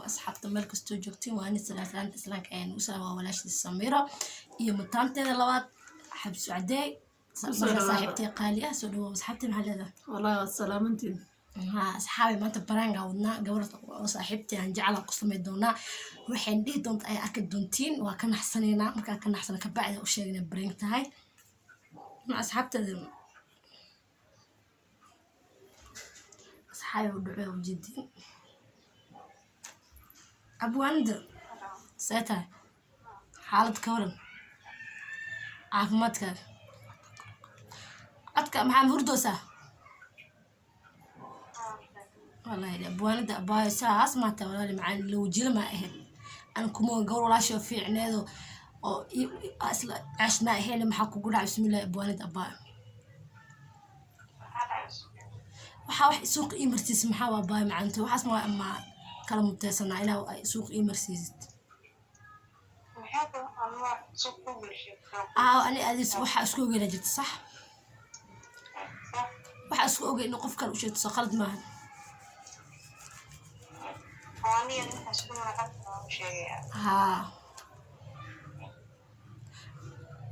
Calaykum asxaabta meel kastoo joogtiin, waa nin salaasalaanta islaamka ayaan u salaam. Waa walaashii Samiiro iyo mataanteeda labaad Xabsu Cadeey. Kusoo marka dhawaada. Saaxiibtay qaali ah, soo dhawow. Asxaabtay, maxaa leedahay? Wallahi waad salaamantiin. Haa asxaabi, maanta baraangaa wadnaa gabar oo saaxiibtay aan jeclaan ku samay doonaa. Waxayn dhihi doonta ay arki doontiin. Waa ka naxsanaynaa, markaa ka naxsana kabacdi u sheegnaa prank tahay. Ma asxaabteeda, asxaabi, u dhaco ujeedin. Abwaanida, see tahay xaalad? Ka waran caafimaadkaaga? Codka maxaa hurdoosaa? Wallahi abwaanida, abaayo, saas maata. Walaali macaan, lawjila ma ahayd an kuma gawar walaasha fiicneedo oo isla ceeshna ahayn. Maxaa kugu dhacay? Bismillahi. Abwaanida, abaayo, waxaa wax suuqa ii marsiisid maxaa waa? Abaayo macaanta, waxaas ma ama kala muteysanaa inaa suuqa ii marsiisid? Aa, ani adis waxaa isku ogeyna jirta, sax? Waxaa isku ogey in qof kale u sheegto, soo qalad maaha? Haa,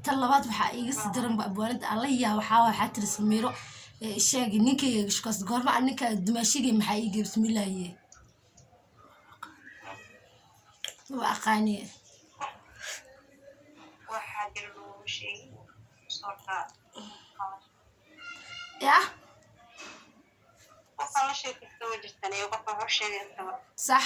tan labaad waxaa iiga sii daranba, abwaaninta aan la yaa, waxaa waxaa tiri Samiiro sheegi ninkayga shkaas goorma aan ninka dumaashigay maxaa iigay? Bismillaahi, waa aqaaniye. Yah, sax.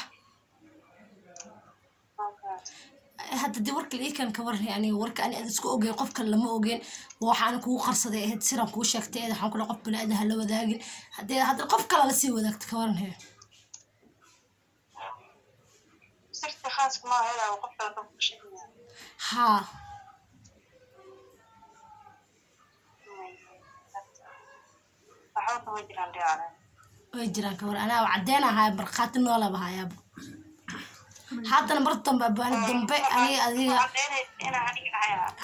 Hadda dee warka la ii kan ka warray, aniga warka ani ad isku ogeyn qof kale lama ogeyn. Waxaan kugu qarsaday ahayd siraan kuu sheegtay eed. Waxaan kula qof bani-aadan hala wadaagin. Haddii hadda qof kale lasii wadaagto, ka waran hee? Haa, way jiraan. Ka war anaa cadeen ahaay, markhaati noolaba hayaaba. Haddana mar dambe, abwaanid dambe, aniga adiga,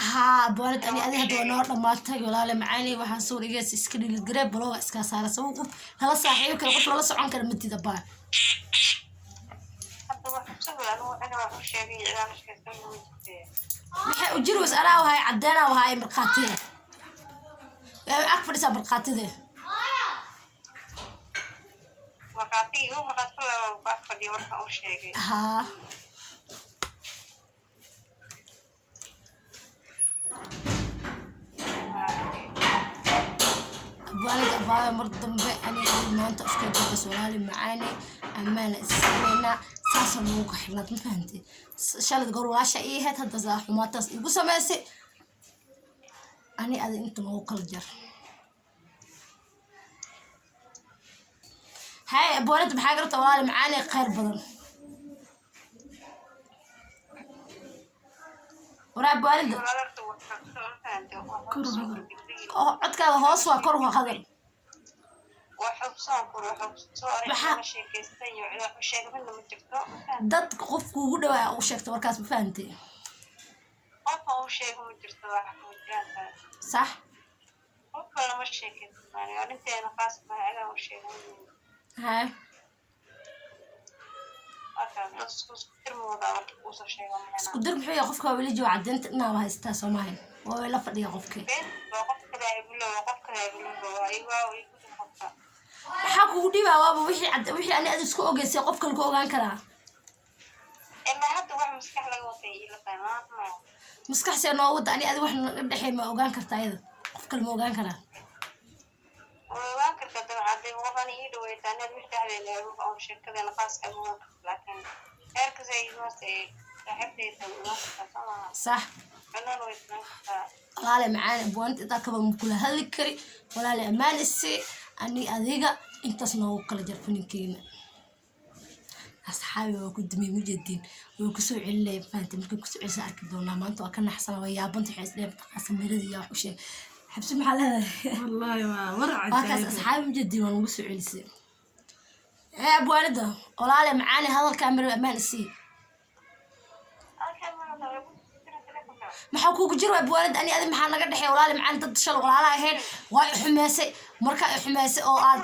haa, abwaanid, ani adiga hadda waa noo dhamaatay. Walaale macaani, waxaan sawir igees iska dhilid garee, balooga iskaa saara sabab qof lala saaxiibi karo, qof lala socon kara matid, abaa. Maxay u jiri ways? Anaa wahay cadeenaa wahay, markhaatida ag fadhisaa, markhaatida. Haa, abwaalid, abaayo, mar dambe aniga maanta isku dambas. Walaali macaane, ammaana isinaynaa, saasa lagu kaxirnaad. Ma fahantay? Shalad goor walaasha ii ahayd, hadda saa xumaataas igu samaysay. Ani adi inta nagu kala jar. Hay, abwaalid, maxaa garata? Walaali macaane, khayr badan. Waraa abwaalida, oo codkaaga hoos waa, kor waa hadal. Dad qof kuugu dhawaa u sheegta warkaas, ma fahantay? Sax. Hay, isku dir muxuu yahay? Qofka waa weli jooga, caddeynta inaaba haystaa soomaali waa la fadhiya qofkii. Maxaa kugu dhibaa? Waaba wixii cad, wixii ani ad isku ogeysay qof kale ku ogaan karaa. Maskax see noo wada? Ani adi wax naga dhexeey ma ogaan kartaa ayada? Qof kale ma ogaan karaa? Sax. Walaale macaan, abwaanta intaa kaba ma kula hadli kari. Walaale, ammaan isi, ani adiga intaas noogu kala jar fininkeena. Asxaabi, waa ku dumay mujeediin, way kusoo celinaya. Fahantay? Markay kusoo celisa arki doonaa. Maanta waa ka naxsana, waa yaabanta. Waxay isdheen Samiirada iyo wax u sheeg. Xabsi, maxaa leedahay? Wallahi waa war waa kaas cajaayib. Asxaabi, mujeediin, waa nagu soo celisay ee abwaanida. Walaale macaani, hadalkaa maro, ammaan isii. Maxaa kuugu jiro, abwaanid? Ani adi maxaa naga dhexeeya? Walaale macaani, dad shal walaala ahayn waa i xumeysay. Markaa i xumeysay oo aad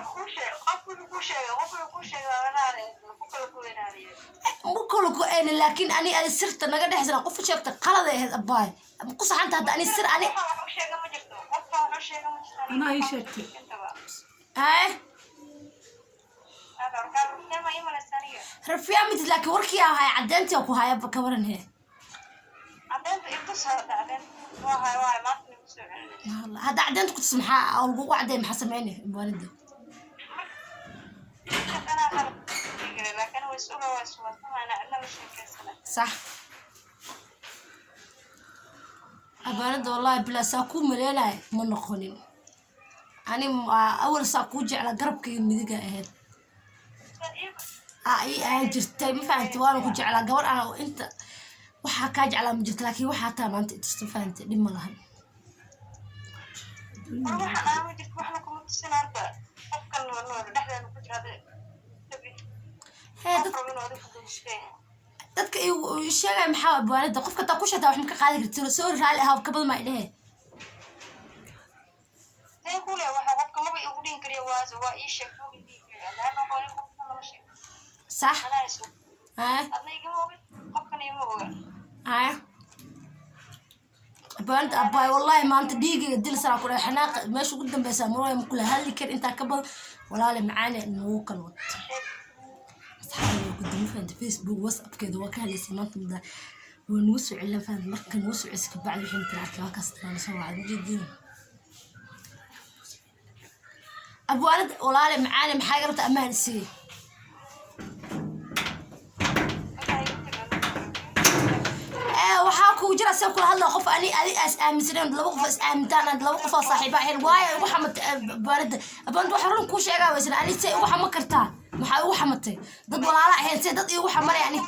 go-aynin, laakiin ani adi sirta naga dhexsana qof u sheegta qalad ay ahayd. Abaay, ma ku saxanta hadda ani sir ani? Anaa ii sheegtay. Haye, rafiyaa mitid, laakiin warkii aa haya, caddeyntii ku haya, ka waran he? Hadda caddeynta ku tus, maxaa oo lagugu caddeey? Maxaa sameynay, waalida? Sax, abaanada, wallahi bilaa saa kuu maleenayo ma noqonin. Ani awal saa kuu jeclaa, garabkayga midiga ahayd aa ii ahaan jirtay, ma fahamtay? Waana ku jeclaa, gabar ana inta waxaa kaa jeclaa ma jirto, laakiin waxaa taa maanta itusta, ma fahamtay? Dhib ma lahan. Hee, dadka igu sheegaya maxaa abwaanada? Qofka taa ku sheegtaa wax ma ka qaadi kartid. Soo raali ahaa ka badan maa idhehe. Sax, haye haye, abwaanada, abaay, wallahi maanta dhiigayga dil saraa ku dhahay, xanaaqa meesha ugu dambeysa marwaya, ma kula hadli kar intaa ka badan. Walaale macaane, nagu kala wad asxaabi waa gudoomi, fahanta? Facebook, WhatsAppkeeda waa ka hadlaysay maanta, mida waa nagu soo celin, fahanta? Marka nagu soo celiso kabacdi wixii inta arkay waa kaas tiraan soo wacay ujeediin. Abwaanada, walaale macaane, maxaa iga rabta? Ammaan isii. Waxaa kugu jira see kula hadlaa qof ani adi as aaminsaneen, laba qof is aamintaan, aan laba qof oo saaxiiba ahayn, waayo igu xamatay abwaanada. Abwaanada, waxa run kuu sheegaa waysan ani see igu xama kartaa? Maxaa igu xamatay? Dad walaala ahayn see dad iigu xamanay? Ani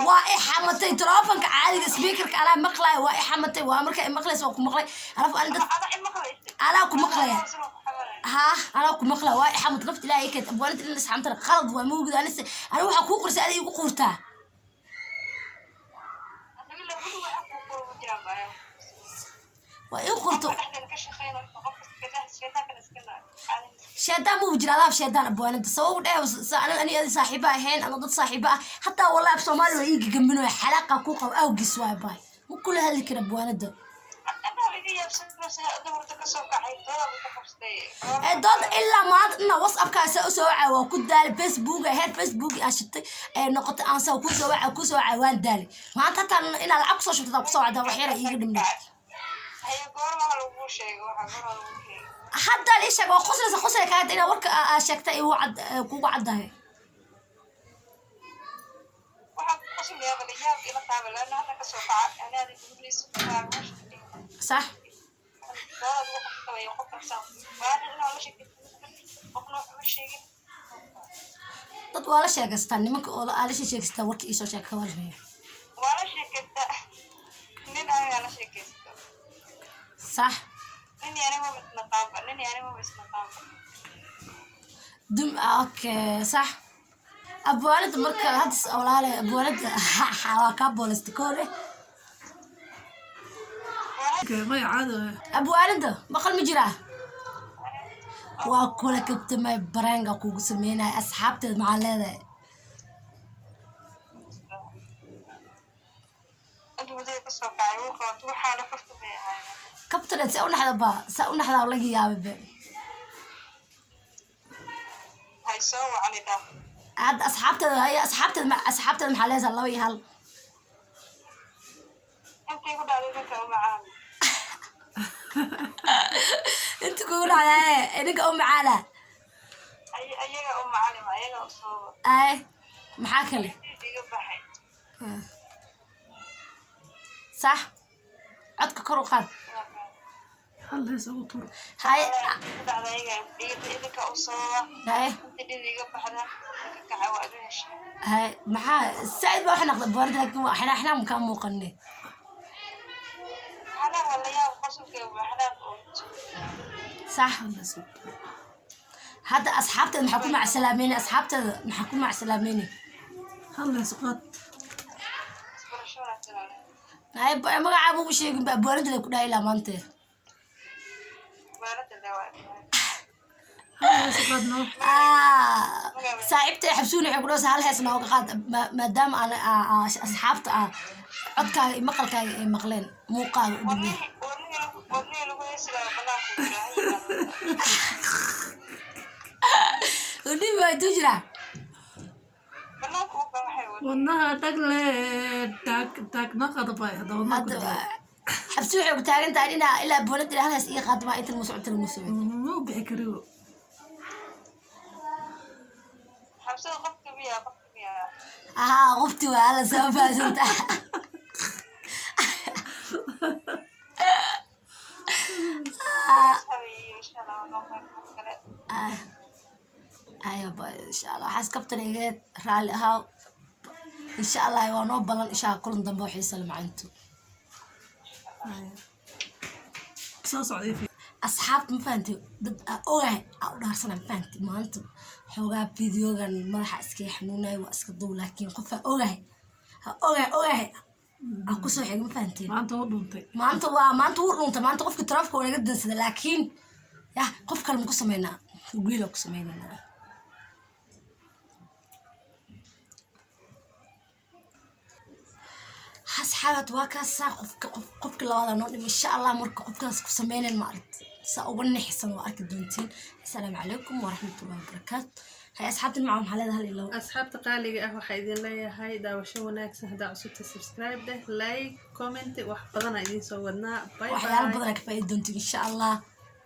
waa i xamatay. Telefonka caadiga speakerka anaa maqlayo, waa i xamatay. Waa marka i maqlaysa, waa ku maqlay alaf ani dad anaa ku maqlaya. Haa, anaa ku maqlaya, waa i xamatay. Nafta ilaahay keed, abwaanada, in la isxamtana qalad waa mawgid. Ani se ani waxaa kuu qorsay adi igu quurtaa, waa ii qurto. Shaydaan muu jira, alaab shaydaan. Abwaanada, sabab dheh ani adi saaxiiba ahayn ama dad saaxiiba ah hataa, wallahi af Soomaali waa ii gagambinoya, xalaaqa ku qabo awgiis waay. Baay, ma kula hadli kara abwaanada. Ee dood ilaa maanta dhina WhatsAppkaa saa usoo wacay, waa ku daalay. Facebook heer Facebook aa shitay ee noqotay, aan saa kusoo wacay, kusoo wacay, waan daalay maanta. Hataa inaa lacag kusoo shubtay kusoo wacdaa, wax yara iiga dhimnay. Hadda ii sheeg, waa qoslaysa, qoslay kaaga inaa warka aa sheegtay igu cad kugu caddahay. Sax, dad waa la sheegaystaa, nimanka oo aa la sheegaystaa, warka iisoo sheeg ka warramaya. Sax, dum, okay, sax. Abwaanada, marka hadda walaale, abwaanada waa kaa boolista koore. Maya, caadi waay. Abwaanada, maqal ma jiraa? Waa kula kabtamay, bareenga kugu sameynaya. Asxaabteed maxaa leedahay? Kabtaneed see u naxda ba, saa u naxdaa laga yaabay be. Hadda asxaabteeda haya, asxaabteeda asxaabteeda maxaa leedahay? 2 iyo 1. Inta kugu dhacdaa idinka u macaana. Ay, maxaa kale? Sax, codka kor u qaad. Hal hees ugu tur. Haye haye haye, maxaa saaid baa wax naqda boorda, laakiin waa xinaa xinaa makaa muuqane. Sax. Hal hees ugu tur. Hadda asxaabteeda maxaa ku macsalaameynay? Asxaabteeda maxaa ku macsalaameynay? Hal hees qaad. Haye, magacaaba ugu sheegin ba, boorada lay ku dhahay ilaa maanta. Hal hees u qaad noo. Ah, saaxiibta Xabsuun waxay ku dhahaysaa hal hees nooga qaad, maadaama aan asxaabta codkaaga iyo maqalkaaga ay maqleen, muuqaaga u dhibay. Wadnihii lagu heesi lahaa banaanka jira, ha yimaado. U dhibi waa intuu jiraa. Banaanka u baxay wadnihi. Wadnaha dhag le, dhag dhag noo qaada bay hadda wadnaha ku Hadda dhag. Xabsi waxay ku taagan tahay inaa ilaa boonad ilaa hal hees ii qaad, maa intan mu socota mu socota. Ma u bixi karigo. Xabsada qofka miyaa, qofka miyaa? Ahaa, qofti waa alla soo faasanta. Habeeyo, insha Allah waa noo qaad mar kale. Ayo ba, insha Allah waxaas kabtan igeed raalli ahaa. Insha Allah waa noo balan, insha Allah kulan dambe oo xiisa leh macantu. Soo socday. Asxaabta, ma fahantay? Dad aa ogahay aa u dhaarsana, ma fahantay? Maanta xoogaa videogan madaxa iskaga xanuunayo, waa iska duw, laakiin qof aa ogahay, ha ogahay, ogahay aa kusoo xigay, ma fahanteen? Maanta wuu dhuntay. Maanta waa maanta wuu dhuntay. Maanta qofka taraafka waa naga dansada, laakiin yah, qof kale ma ku sameynaa? Wiila ku sameynayna. Asxaabat, waa kaasaa qofka qof qofka labaada noo dhim, insha Allah. Marka qofkaas ku sameynayn, ma aragt saa uga nixsan, waa arki doontiin. Asalaamu calaykum waraxmatullahi wabarakaatu. Hay asxaabtin maca, maxaa leedahay? Hal iyo labo. Asxaabta qaaliga ah, waxaa idin leeyahay daawasho wanaagsan. Haddaa cusubta, subscribe dheh, like, comment, wax badanaa idiin soo wadnaa. Bye. Waxyaalo Bye. badan aa ka faa'iidi doontiin, insha Allah.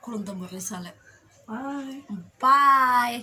Kulan dambe oo xiisa leh. Bye. Bye.